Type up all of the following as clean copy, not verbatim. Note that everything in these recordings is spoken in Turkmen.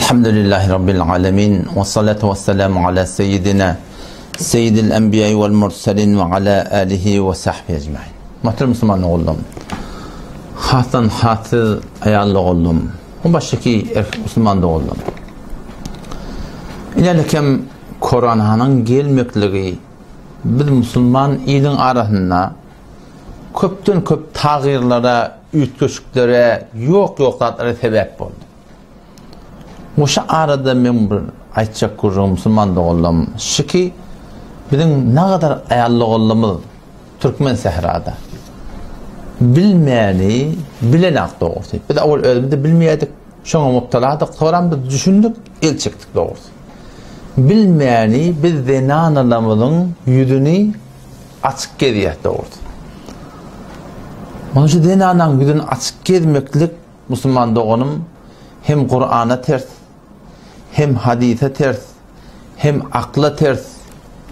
Elhamdülillahi Rabbil alemin. Ve salatu ve selamu ala seyyidina seyyidil enbiya vel murselin ve ala alihi ve sahbihi ecmain. Muhterem Müslüman oğullum. Hasdan hasyz aýal ogullum. O başdaki erkek Müslüman ogullum. Inelekem Korananyň gelmekligi biz musulman iliň arasynda köpden köp tagyrlara, üýtgeşiklere, ýok-ýok zatlara sebäp boldy. Şu arada men bir aýtjak gürrüňim musulman doganlarym şu ki, biziň nagadar aýal doganlarymyz türkmen sährada bilmäni bilenak dogrusy. Biz owal özümiz-de bilmeýärdik, şoňa mubtaladyk, soram biz düşündik, el çekdik dogrusy. Bilmäni biz zenanalarymyzyň ýüzüni açyk gezýäs dogrusy. Onuň üçin zenanaň ýüzüni açyk gezmeklik Musulman doganym hem Kurana ters, hem hadysa ters, hem akla ters,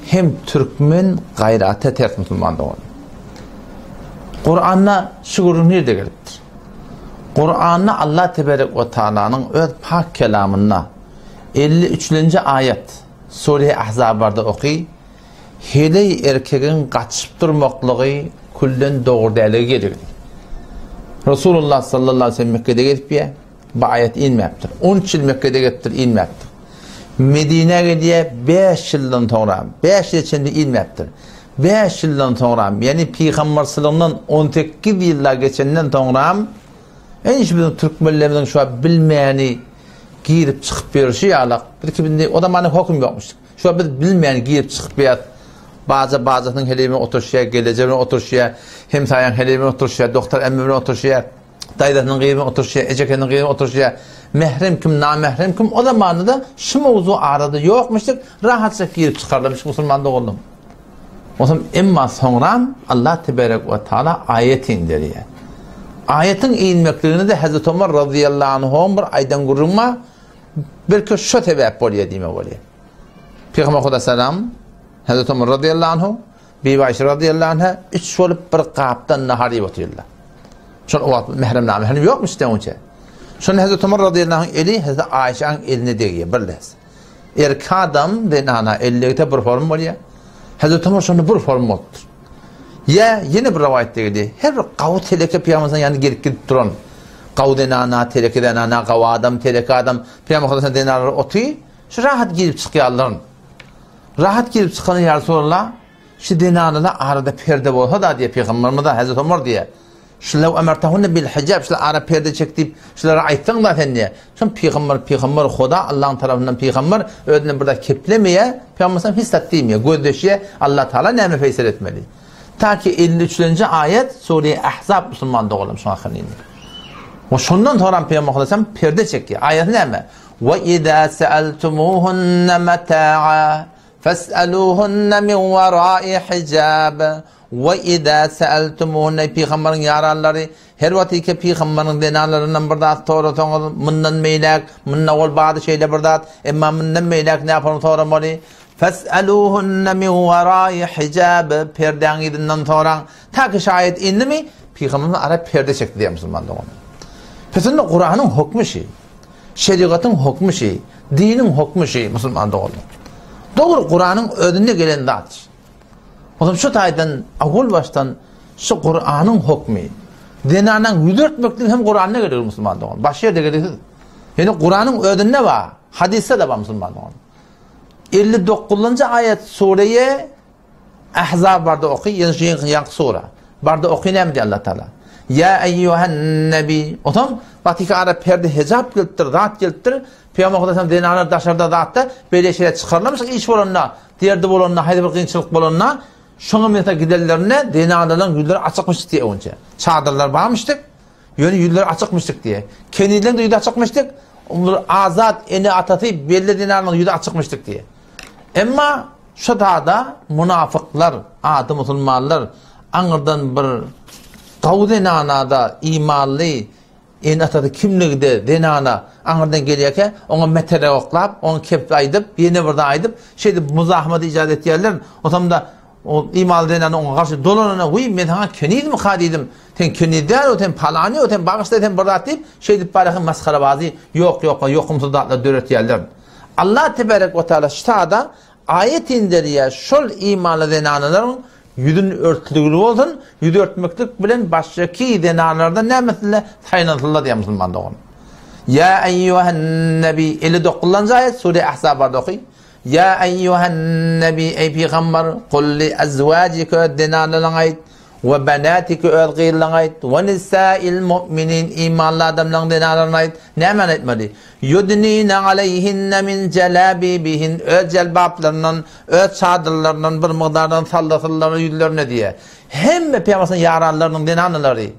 hem türkmen gaýrata ters musulman doganym. Kuranda şu gürrüň nirde gelipdir? Kuranda Allah teberek we taalanyň öz pak kelamynda 53-nji aýat Sure Ahzab barda oky Heleý erkegiň gaçyp durmaklygy külden dogry däligi geligdi. Resulullah sallallahu aleyhi ve sellem Mekgede gezipýär, bu aýat inmäpdir. 13 ýyl Mekgede gezipdir, inmäpdir. Medinä gelýär, 5 ýyldan soňra, 5 ýyla çenli inmäpdir. 5 ýyldan soňra, ýagny pygamberçiligden 18 ýyl geçenden soňra, Ine şu biziň türkmenlerimiziň şu wagt bilmäni girip çykyp ýörüşi ýalak. Biz ki indi o zamanda höküm ýokmuş. Şu wagt biz bilmän girip çykyp ýat. Baja bajasynyň heleýi bilen oturyşýar, geleje bilen oturyşýar, hemsaýaň heleýi bilen oturyşýar, doktor emmi bilen oturyşýar, daýzasynyň gyzy bilen oturyşýar, ejekesiniň gyzy bilen oturyşýar. Mährem kim, namährem kim o zamanda-da şu mowzu arada ýokmuşdyk, rahatjak girip çykarlarmyş musulman doganlarym. Onsoň emma soňram Allah teberek we taala aýat inderýär. Aýatyň inmekligine-de Hazreti Omar razyýallahu anhuň bir aýdan gürrüňi bar. Belki şo sebäp bolýar diýmek bolýar. Pygamber Huda salam Hazreti Omar razyýallahu anhu, Bibi Aýşe razyýallahu anha üç bolup bir gapdan nahar iýip otyrlar. Şol wagt mährem namährem ýokmuş deňinçe. Şonda Hazreti Omar razyýallahu anh eli Hazreti Aýşäň eline degýär bir läs. Erkek adam zenana el degse bir form bolýar. Hazreti Omar şonda bir form bolupdyr. Ýa ýene bir rowaýatda gelýär. Her bir gawy teleke pygamberimiziň ýanyna gelip gidip duran gawy zenana, teleke zenana, gawy adam, teleke adam, pygamber zenanlar oty, şu rahat girip çykýarlar. Rahat girip çykany ýa Resulallah, şu zenanalar arada perde bolsa-da diýýär pygamberimize Hazreti Omar diýýär. Şu lew emertehunne bil hijab, şular ara perde çek diýip, şulara aýtsaň-da sen diýýär. Şol pygamber, pygamber Huda, Allahyň tarapyndan pygamber, özünden bir zat keplemeýär, pygamber sallam hiç zat diýmeýär, gözleşýär, Allah Taala näme feýsal etmeli. Ta ki 53-nji aýat Sure Ahzab musulman doganlarym şoňa hakynda indi. We şondan soňra pygamber sallam perde çekýär. Aýaty näme? We iza sa'altumuhunna mata'a fes'aluhunna min wara'i hijab. We izâ se'eltumûhunne, Eý pygamberiň ýaranlary, her wagt ike pygamberiň zenanlaryndan bir zat sorasaňyz, mundan beýläk, munda ol bardy şeýle bir zat, emma mundan beýläk näpony soramaly? Fes'elûhunne min werâi hijâb, perdäň yzyndan soraň. Ta ki şaýat indimi, pygamberimiz ara perde çekdi diýýär musulman doganlar. Pes onda Kuranyň hukmy şi, şerigatyň hukmy şi, diniň hukmy şi musulman doganlar. Dogry Kuranyň özünde gelen zat. Onsoň şu taýdan awwal başdan şu Kuranyň hukmy zenanaň ýüz örtmekligi hem Kuranda gelir musulman dogan. Başga ýerde gereksiz. Ýöne Kuranyň özünde bar, hadysda da bar musulman dogan. 59-njy aýat sureýe Ahzab barda oky, ýene şu ýaňky sura. Barda oky näme diýýär Allah Taala? Ýa eýýuhan nebi. Onsoň batyky ara perde hijap gelipdir, zat gelipdir. Pygamber Hudaýdan zenanar daşarda zatda beýle şeýle çykarylamyş iş bolanda Derdi bolanda, haýsy bir kynçylyk bolanda, şoňa mesa gidenlerinde zenanalaryň ýüzleri açykmyşdyk diýýär öňçe. Çadyrlar barmyşdyk, ýöne ýüzleri açykmyşdyk diýýär. Kenizleriň-de ýüzi açykmyşdyk, bir azat ene-atasy belli zenanlaryň ýüzi açykmyşdyk diýýär. Emma şu zada munafyklar, ady musulmanlar aňyrdan bir gawy zenana-da imanly Ene-atasy kimligi-de zenana aňyrdan gelýärkä, oňa metelek oklap, oňa kepbe aýdyp, ýene bir zat aýdyp, şeýdip muzahmat ijat etýärler. Onsoň-da. O imanly zenana oňa garşy dolananda, Wiý, men saňa kenizmika diýdim. Sen keniz däl, sen palany, sen bagyşla, sen bir zat diýip, şeýdip barýarkaň masgarabazy, ýok-ýok, ýokumsyz zatlar döretýärler. Allah tebarek we taala ştada aýat inderýär, şol imanly zenanalaryň ýüzüni örtüligini bolsun, ýüz örtmeklik bilen başgaky zenanlardan nämesinde saýlansynlar diýýär musulman dogan. Ýa eýýuhen nebi 59-njy aýat sure Ahzab barada oky. Ýa eýýuhen nebi eý pygamber kul li azwajike öz zenanlaryňa aýt we benatike öz gyzlaryňa aýt we nisail mu'minin imanly adamlaryň zenanlaryna aýt nämäni aýtmaly Ýudnine aleýhinne min jelabibihin öz jelbaplaryndan öz çadyrlaryndan bir mygdardan sallasynlar ýüzlerine diýýär. Hemme pygamberimiziň ýaranlarynyň zenanalary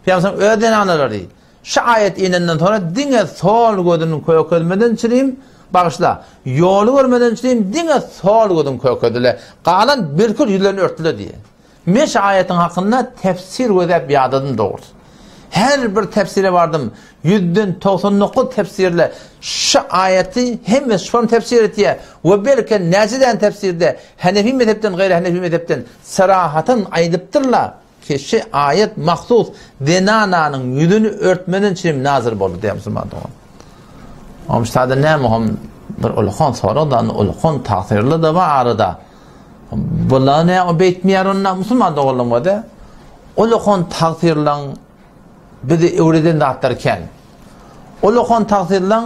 Pygamberimiziň öz zenanalary Şu aýat inenden soňra diňe sol gözüni kökezmeden çirim, bagyşla, ýoly görmeden çirim diňe sol gözüni kökezdiler. Galan birkül ýüzlerini örtdüler diýýär. Men şu aýatyň hakynda tefsir gözläp ýadadym dogrusy. Her bir tefsire bardym. Ýüzden 99 tefsirle şu aýaty hemme şony tefsir etýär we belki näçe däne tefsirde Hanefi mezhepden gaýry Hanefi mezhepden sarahatyn aýdypdyrlar. Keşi aýat mahsus zenananyň ýüzüni örtmeden çirim nazyr boldy diýýär musulman dogan. Omştada näme hom bir ulkan sorag da ulkan tagsyryly da bar arada. Bular ne o beýtmeýär onda musulman doganlaryň bolsa. Ulkan tagsyrylaň bizi öwreden zatlar kän. Ulkan tagsyrylaň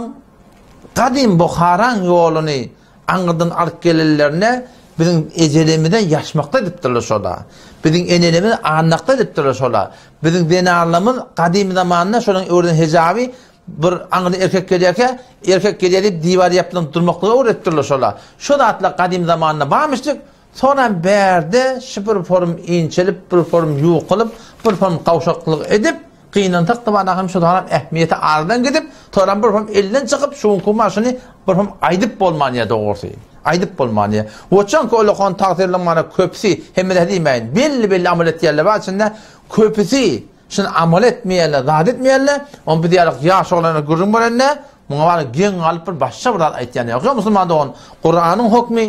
gadym Buharaň ýoluny Aňyrdan alyp gelenlerinde biziň ejelerimize ýaşmakda edipdirler şola. Biziň enelerimiz annakda edipdirler şola. Biziň zenanlarymyz gadym zamanda şolaryň öwreden hijaby bir aňyrdan erkek gelýärkä, erkek gelýär diýip diwara ýaplanyp durmaklygy öwredipdirler şola. Şo zatlar gadym zamanda barmyşdyk. Soňam bärde şu bir forum inçelip, bir forum ýukalyp, bir forum gawşaklyk edip, gynansak-da bar ahyrym şu zaram ähmiýeti aradan gidip, soňam bir forum elden çykyp, şu günki maşyny bir forum aýdyp bolmanýar dogrusy. Aýdyp bolmanýar. Waçanki olakan tagsyrylaryň mana köpüsi, hemmesi diýmäýin, belli-belli amal etýärler bar içinde, köpüsi şuny amal etmeýärler, zat etmeýärler. Ony biz ýaly ýaş oglanlar gürrüň berende, muňa bar geň galyp bir başga bir zat aýtýan ýok. Ýok musulman dogan, Kuranyň hokmy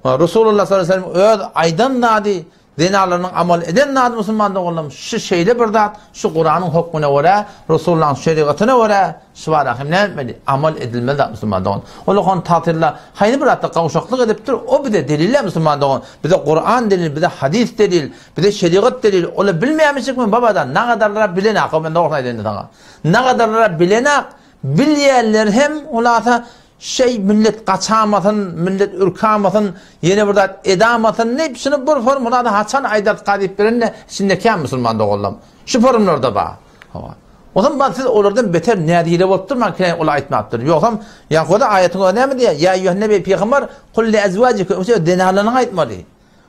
Resulullah sallallahu aleyhi ve sellem öz aýdan zady, zenanlarynyň amal eden zady musulman doganlarym şu şeýle bir zat, şu Kuranyň hokmuna görä, Resulullah'yň şerigatyna görä şu barada hem näme etmeli? Amal edilmeli zat musulman dogan. Ol okan tatylla haýsy bir zatda gawşaklyk edipdir, o bize delil musulman dogan. Bize Kuran delil, bize hadis delil, bize şerigat delil. Ola bilmeýärmişikmi babadan nagadarlara bilenak, men dogrusyny aýdaýyn saňa. Nagadarlara bilenak, bilýänler hem hulasa Şeý millet gaçamasyn, millet ürkamasyn, ýene bir zat edamasyn diýip, şuny bir formulada haçan aýdarka diýip berende içinde kän musulman doganlam. Şu forumlarda bar. Hawa. Ondan bar siz olardan beter näzile bolup durmaň ki olar aýtmapdyr. Ýogsam ýa-da aýatyň özi näme diýýär? Ýa eýýuhan nebi pygamber kul li azwajika zenanlaryňa aýtmaly.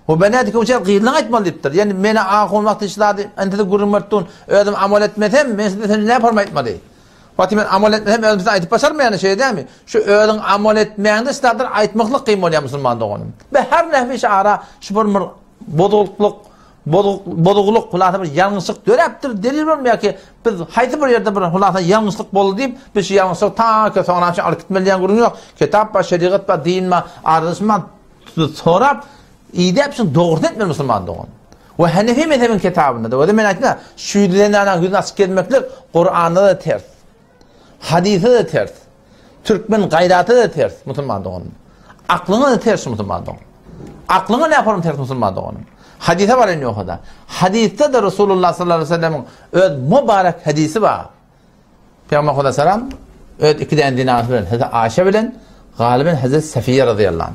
We benätike uçar gyzlaň aýtmaly diýipdir. Ýani meni ahun wagty şu zady indi size gürrüň berip durun. Özüm amal etmesem, men size sen näme forma aýtmaly? Wagty men amal etmesem özüm size aýdyp başarmaýan şeýle dälmi? Şu özüň amal etmäňde şu zatlar aýtmaklyk kyn bolýar musulman doganym. Be her nähili şu ara şu bir bir bozulyklyk, bozuklyk, hulasa bir ýalňyşlyk döräpdir. Delil bolmaýar ki biz haýsy bir ýerde bir hulasa ýalňyşlyk boldy diýip, biz şu ýalňyşlygy ta ki soňra alyp gitmeli diýen gürrüň ýok. Kitap bar, şerigat bar, din bar, aralaşma Sorap, idäp şuň dogrusyny etmeli musulman dogan. We Hanefi mezhebiň kitabynda da, we men aýtdym, şu ýüzli zenananyň ýüzüni açyp gezmeklik Kuranda da ters. Hadysda da ters. Türkmen gaýraty da ters musulman doganym. Aklyňa da ters musulman dogan. Aklyňa ne yaparım ters musulman doganym. Hadise var en ýokada. Hadisde de Resulullah sallallahu aleyhi ve sellem'in öz mübarek hadisi bar. Pygamber Huda salam öz iki däne zenanasy bilen Hazreti Aişe bilen galyben Hazreti Safiýe razyýallahu anh.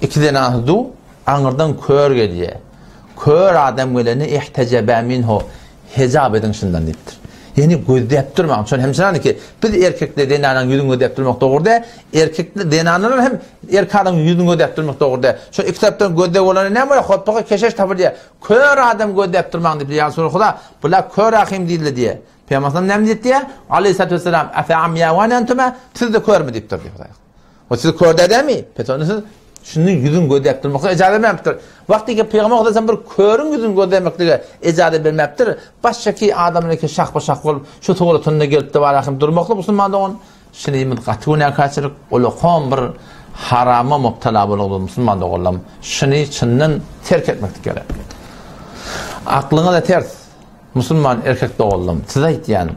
Iki zenanasy du aňyrdan kör gelýär. Kör adam gelende ihtejebe minhu hejap ediň şundan diýipdir. Ýani gözläp durmaň. Şon hem şondan ki biz erkekler zenanyň ýüzüni gözläp durmak dogry däl. Erkekler zenanlar hem erkek adamyň ýüzüni gözläp durmak dogry däl. Şo iki tarapdan gözleg bolanda näme bolýar? Hotbaga keşeş tapylýar. Kör adam gözläp durmaň diýipdir. Ýa Resulullah, bular kör ahim diýildi diýýär. Pygamber sallam näme diýipdi? Aleyhissalatu vesselam, Efe amyawan entuma? Siz de körmi diýipdir diýip Hudaý. O siz kör dämi? Pes onda siz şuny ýüzün gözläp durmaklyga ijaza bermäpdir. Wagty ki Pygamber sallam bir körüň ýüzün gözlemeklige ijaza bermäpdir. Başga adamlar ki şahba-şah bolup şu suratynda gelip de barahym durmaklyk musulman dogan şunymyz gaty günäkärçilik, ulakan bir. Harama mubtala bolugdyz musulman doganlarym. Şuny çyndan terk etmeklik gerek. Aklyňyza ters. Musulman erkek doganlarym, size aýtýan.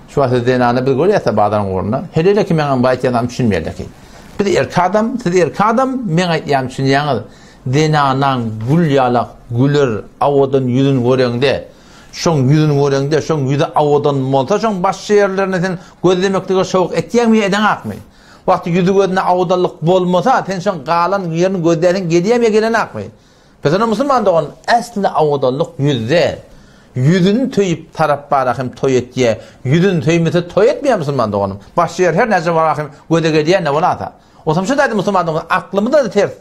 Şu wagt siz zenany biz görýäs-de bazaryň ugrunda. Hele-hele ki meňem bu aýtýan zadymy düşünmeýärler ki. Biz erkek adam, siz erkek adam, meň aýtýanymy düşünýäňiz. Zenanaň gül ýalak, güler, owadan ýüzüni göreňde, şoň ýüzüni göreňde, şoň ýüzi owadan bolsa, şoň başga ýerlerini sen gözlemeklige şowk etýäňmi ýa edeňakmy? Wagty ýüzi gözünde owadanlyk bolmasa, sen şoň galan ýerini gözläsiň gelýärmi ýa gelenakmy? Biz ony musulman dogan äsli owadanlyk ýüzde. Ýüzüni söýüp tarap bara hem toý etýä. Ýüzüni söýmese toý etmeýär musulman doganym. Başga ýer her näçe bara hem göze gelýän ne bolasa. Osam şu taýda musulman dogan aklymyza da ters.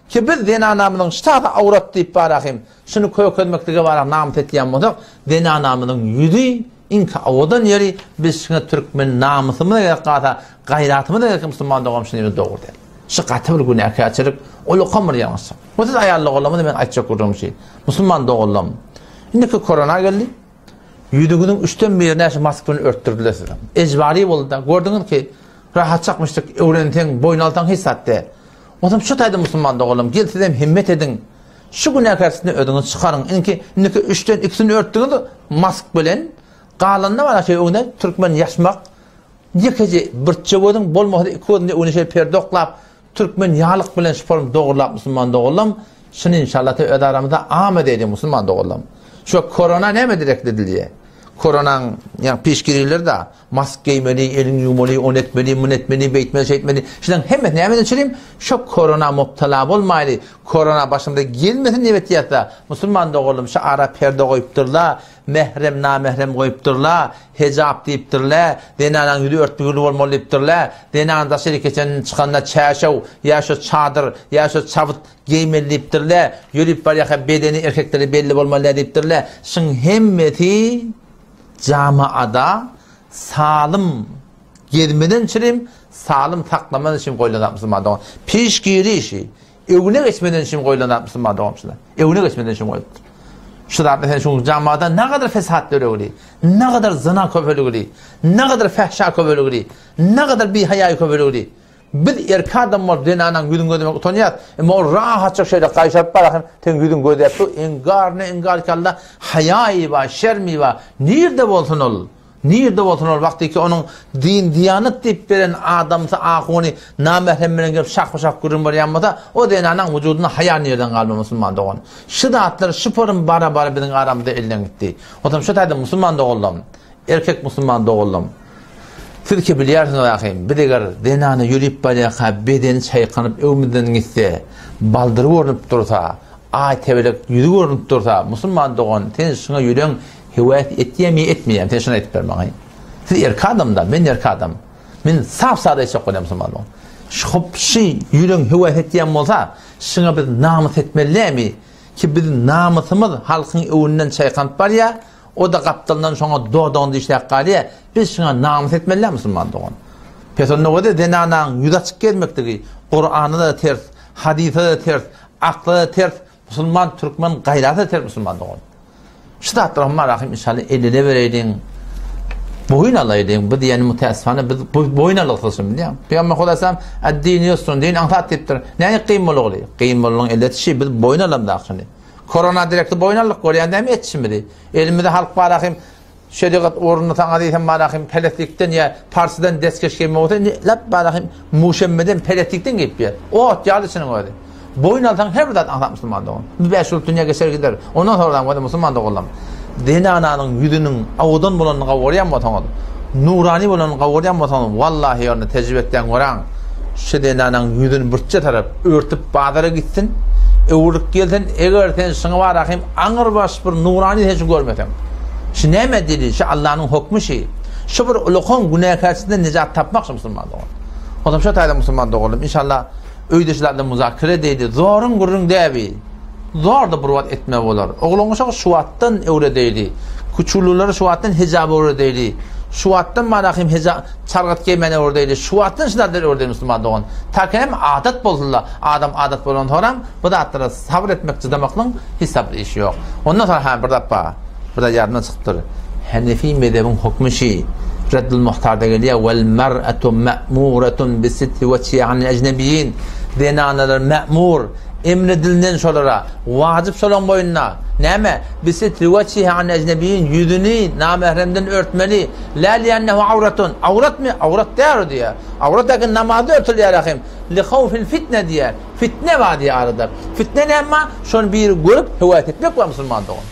Ki biz zenanamyzyň ştada awrat diýip bara hem şuny kökezmeklige bara namys etýän bolsak, zenanamyzyň ýüzi Iňki owadan ýeri biz şuňa türkmen namysymyza gerek galsa gaýratymyza gerek musulman doganym şuny biz dogry däl. Şu gaty bir günäkärçilik ulakam bir ýalňyşlyk. Bu siz aýal doganlarymyza men aýtjak gürrüňim şi. Musulman doganlarym indiki korona geldi. Ýüzüňiziň üçden birini şu mask bilen örtdürdiler siziň. Ejbary boldy da gördüňiz ki rahatçakmyşdyk öwrenseň boýun alsaň hiç zat däl. Onsoň şu taýda musulman doganlarym gel sizem himmet ediň. Şu günäkärçilikden özüňizi çykaryň. Indiki, indiki üçden ikisini örtdüňiz mask bilen. Galanyna bara şeý öňüne türkmen ýaşmak ýekeje birçe gözüň bolmasa iki gözüňde öňüne şeý perde oklap türkmen ýalyk bilen şu form dogrulap musulman doganlam şuny inşallah te öz aramyzda am edeýliň musulman doganlam. Şu korona näme direkt edilýär? Koronaň ýa pişgiriler da Mask geýmeli, eliňi ýuwmaly, ony etmeli, muny etmeli, beýtmeli, şeýtmeli. Şularyň hemmesi nämeden çürim? Şo korona mubtala bolmaýly, korona başymyza gelmesin diýip etýäs-de. Musulman doganlarym şu ara perde goýupdyrla, mährem, namährem goýupdyrla, hejap diýipdirle, zenanaň ýüzi örtgüli bolmaly diýipdirle, zenan daşary keçen çykanda çäşew, ýa şo çadyr, ýa şo çabyt geýmeli diýipdirle, ýörüp barýarka bedeni erkeklere belli bolmaly däl diýipdirle. Şuň hemmesi Jamaada salym gezmeden çirim, salym saklamadan çirim goýlan zat musulman dogan. Piş girişi, öwüne geçmeden çirim goýlan zat musulman dogan şular. Öwüne geçmeden çirim goýupdyr. Şu zat mesela şu jamaada ne kadar fesat döregili, ne kadar zina köpeligili, ne kadar fahşa köpeligili, ne kadar bihaýa köpeligili. Biz erkek adam bolup zenanaň ýüzüni gözlemek utanýas. Emma ol rahatça şeýle gaýşaryp barýar hem seň ýüzüňi gözläp dur. Iňgar ne iňgar ki Allah haýaýy bar, şermi bar. Nirde bolsun ol? Nirde bolsun ol wagtyky onuň din diýanat diýip beren adamsy ahuny namährem bilen gelip şahba-şah gürrüň berýän bolsa, o zenanaň wujudynda haýa nirden galma musulman dogan. Şu zatlar şu form bara-bara biziň aramyzda elden gitdi. Onsoň şu taýda musulman doganlarym, erkek musulman doganlarym, Siz ki bilýärsiňiz ahym, biz eger zenana ýörüp barýarka bedeni çaýkanyp öwmüzden gitse, baldyry görnüp dursa, aý tebelek ýüzi görnüp dursa, musulman dogan, sen şuňa ýüregiň höwes etýämi ýa etmeýämi, sen şuny aýdyp ber maňa. Siz erkek adam-da, men erkek adam. Men sap-sada aýtjak bolýan musulman dogan. Şo şy ýüregiň höwes etýän bolsa, şuňa biz namys etmeli dälmi? Ki biz namysymyz halkyň öwünden çaýkanyp barýar, O-da gapdalyndan şoňa dodagyny dişläp galýar, Biz şuňa namys etmeli däl musulman dogan. Pes onda göze zenanaň ýüzi açyk gezmekligi Kurana-da ters, hadysa-da ters, akla-da ters, musulman türkmen gaýrata-da ters musulman dogan. Şu zatlar hem Rahym inşallah eline bereýliň. Boýun alaýlyň. Biz ýani mütäessifane biz boýun alyksyz şuny bilýän. Pygamber Hudaýsam ad-din ýusrun din aňsat diýipdir. Näme kyn bolugly? Kyn bolunyň eleti biz boýun alamdak şuny. Korona direkti boýun aldyk görýän dämi etişimizi. Elimizde halk bar ahim şerigat ugrunda saňa diýsem bar ahim peleslikden ýa parsydan deskeş geýme bolsa indi lap bar ahim muşemmeden peleslikden geýip ýör. Ot ýaly içiniň özi. Boýun alsaň her bir zat aňsat musulman dogan. Bu bäş ýyllyk dünýä geçer gider. Ondan soňra bolsa musulman doganlarym. Zenananyň ýüzüniň owadan bolanyny gowy görýän bolsaňyz, nurani bolanyny gowy görýän bolsaňyz, wallahi ony tejribe etseň göräň. Şu zenanaň ýüzüni burçja tarap örtüp bazara gitsin, öwrülip gelsin, eger sen şuňa bar ahim aňyrbaş bir nurany sen şu görmeseň. Şu näme delil, şu Allanyň hokmy şi. Şu bir ulakan günäkärçilikden nejat tapmak şu musulman dogan. Onam şu taýda musulman doganlarym inşallah öýde şu zatlar muzakere edeýdi. Zoruň gürrüň däbi. Zorda bir wagt etme bolar. Oglan-uşagy şu wagtdan öwredeýli. Küçüklilere şu wagtdan hijap öwredeýli. Şu wagtdan manahym hijap çargat geýmäni öwredeýli. Şu wagtdan şu zatlary öwredeýli musulman dogan. Ta hem adat bolsunla. Adam adat bolan soňram bu zatlara sabyr etmek çydamaklyň hiç sabr işi ýok. Ondan soň ha bir zat bar. Bir zat ýadymdan çykypdyr. Hanefi mezhebiň hukmy şi. Reddül Muhtarda gelýär, Wal mar'atu ma'muratun bi sitri wajhiha anil ejnebiyin. Zenanalar mämur, emredilnen şolara, wajyp şolaň boýnuna. Näme? Bisitri weçhihi an ejnebiýin, ýüzüni namähremden örtmeli. Lä liennehu awratun, awratmy? Awrat däl o diýýär. Awrat däki namazda örtülýär ahim. Li hawfil fitne diýýär. Fitne bar diýýär arada. Fitne näme bar? Şony biri görüp höwes etmek bar musulman dogan.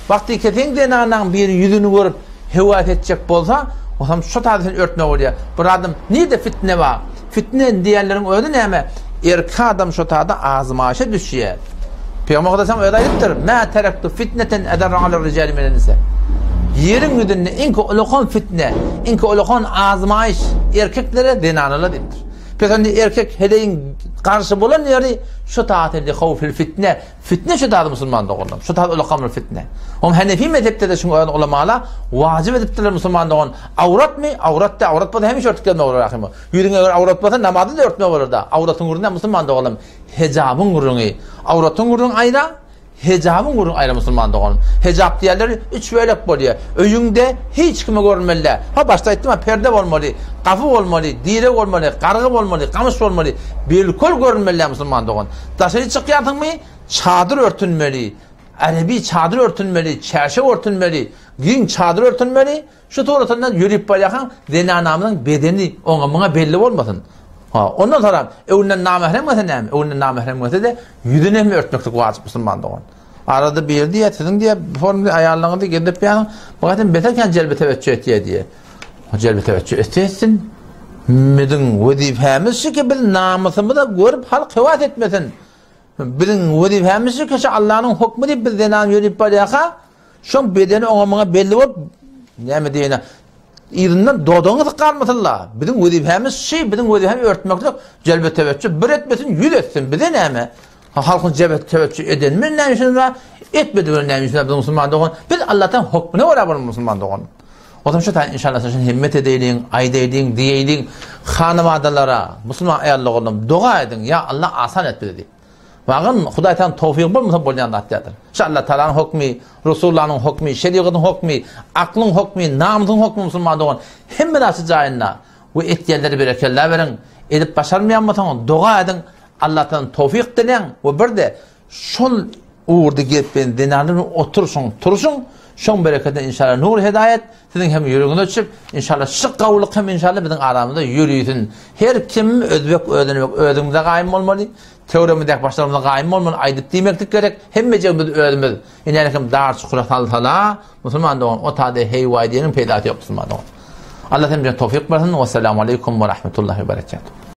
Wagtyky seň zenanaň biri ýüzüni görüp höwes etjek bolsa, osam şo taýda seni örtmek bolýar. Bir adam nirde fitne bar? Fitne diýenleriň özi näme? Erkek adam şo taýda azmaýşa düşýär. Pygamber Aleyhisselam özi aýdypdyr, "Mä terektu fitneten edarra alar rijali minen nisa." Ýeriň ýüzünde iň ulakan fitne, iň ulakan azmaýyş erkeklere zenanalar diýipdir. Pes onda erkek heleýiň garşy bolan ýeri şu taýda li hawfil fitne, Fitne şu dady musulman doganlar. Şu dady ulakan bir fitne. Oň Hanefi mezhepde-de şuň özüni ulamala wajyp edipdirler musulman dogan. Awratmy? Awrat da, awrat bolsa hemişe örtük gezmek bolar ahymy. Ýüzüňe eger awrat bolsa namazda da örtmek bolar da. Awratyň gürrüňi musulman doganlarym. Hejabyň gürrüňi. Awratyň gürrüňi aýra, hejabyň gürrüňi aýra musulman doganym. Hejap diýerler üç bölek bolýar. Öýüňde hiç kime görünmeli däl. Ha başda aýtdym ha perde bolmaly, gapy bolmaly, direg bolmaly, gargy bolmaly, gamyş bolmaly. Bilkul görünmeli däl musulman dogan. Daşary çykýarsyňmy, çadyr örtünmeli, ärebi çadyr örtünmeli, çärşek örtünmeli, giň çadyr örtünmeli. Şu suratyndan ýörüp barýarkaň zenanamyzyň bedeni oňa-muňa belli bolmasyn. Ha, ondan soňra öňünden namährem gelse näme? Öňünden namährem gelse-de ýüzüni hem örtmeklik wajyp musulman dogan. Arada biri diýýär, siziň diýýär, bu forumda aýallaryňyzy gezdirip ýazyň, bu gaýtam beter kän jelbi teweççü etýär diýýär. Jelbi teweççü etse etsin. Biziň wezipemiz şu ki biz namysymyza görüp halk hewas etmesin. Biziň wezipemiz şu ki şu Allanyň hukmy diýip biz zenan ýörüp barýarka, şoň bedeni oňa muňa belli bolup näme diýene yzyndan dodagyňy sykgarmasynla. Biziň wezipemiz şu, biziň wezipemiz örtmeklik, jelbi teweççü bir etmesin, ýüz etsin. Bize näme? Halkyň jebet teweççü edenmi näme işimiz bar? Etmedigi näme işimiz bar biziň musulman dogan? Biz Allahdan hukmuna görä bolan musulman dogan. Otam şu taýyn inşallah şunu himmet edeýliň, aýdaýlyň, diýeýliň hanabadalara, musulman aýal doganlarym doga ediň, ýa Allah asan et bizi diýip. Wagyn Hudaý taala towfygy bolmasa bolýan zat däldir. Şu Allah taalanyň hukmy, Resulullanyň hukmy, şerigatyň hukmy, aklyň hukmy, namysyň hukmy musulman dogan hemme zat jaýynda we etýänlere berekella beriň. Edip başarmaýan bolsaňyz doga ediň, Allahdan towfyk diläň we bir-de şol ugurda gezip bilen zenanlar bilen oturyşyň, turuşyň, şoň berekedine inşallah nur hedaýat siziň hem ýüregiňize düşüp, inşallah şu gowulyk hem inşallah biziň aramyzda ýörisin. Her kim özbek özüne bek özümize gaýym bolmaly, töweregimizdäki başlarymyza gaýym bolmaly, aýdyp diýmeklik gerek, hemmejigimiz özümiz. Ine kim dar çukura salsala, musulman dogan, o taýda heý-waý diýeniň peýdasy ýok musulman dogan. Allah hemmämize towfyk bersin. Wessalamu aleýkum we rahmetullahi we berekatuh.